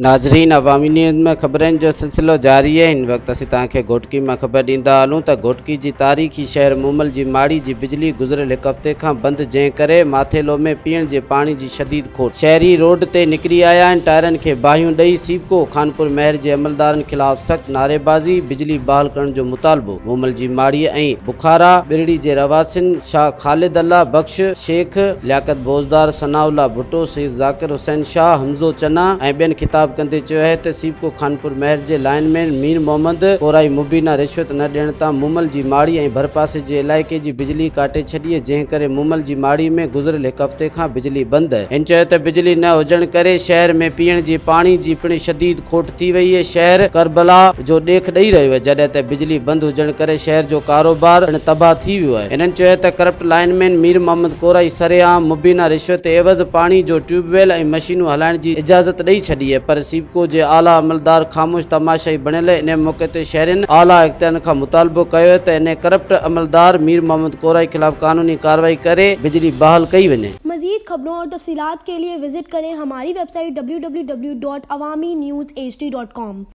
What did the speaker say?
ناظرين عوامي نيوز ۾ خبرن جو سلسلو جاري آهي هن وقت اسين توهان کي گهوٽڪي مان خبر ڏيندا هلون ته گهوٽڪي جي تاريخي شهر مومل جي ماڙي جي بجلي گذريل هڪ هفتي کان بند جنهن ڪري ماٿيلو ۾ پيئڻ جي پاڻي جي شديد کوٽ شهري روڊ تي نڪري آيا آهن ٽائرن کي باهيون ڏئي سيپڪو خانپور مهر جي عملدارن خلاف سخت نعريبازي بجلي بحال ڪرڻ جو مطالبو مومل جي ماڙي ۽ بخارا ٻرڙي جي رهواسين شاهه خالد الله بخش شيخ، لياقت بوزدار، ثناء الله ڀٽو، سيد ذاڪر حسين شاهه، حمزو چنا ۽ ٻين خطاب ڪندي چيو آهي ته سيپڪو خانپور مهر جي لائن مين مير محمد ڪورائي مبينا رشوت نه ڏيڻ تان مومل جي ماڙي ۽ ڀرپاسي جي علائقي جي بجلي ڪاٽي ڇڏي جنهن ڪري مومل جي ماڙي ۾ گذريل هڪ هفتي کان بجلي بند هن چيو ته بجلي نه هجڻ ڪري شهر ۾ پيئڻ جي پاڻي جي پڻ شديد کوٽ ٿي وئي اهي شهر ڪربلا جو ڏيک ڏئي رهيو آهي جڏهن ته بجلي بند هجڻ ڪري شهر جو ڪاروبار پڻ تباهه ٿي ويو آهي هنن چيو ته ڪرپٽ لائن مين مير محمد ڪورائي سرعام مبينا رشوت عيوض پاڻي جو ٽيوب ويل ۽ مشينون هلائڻ جي اجازت ڏئي ڇڏي آهي پر سيپڪو جي اعليٰ عملدار خاموش تماشائي بڻيل انهي موقعي تي شهرين اعليٰ اختيارين کان مطالبو ڪيو آهي ته انهي ڪرپٽ عملدار مير محمد ڪورائي خلاف قانوني ڪارروائي ڪري بجلي بحال ڪئي وڃي. मजीद खबरों और तफसीलात के लिए विजिट करें हमारी वेबसाइट www.awamiNewsHD.com।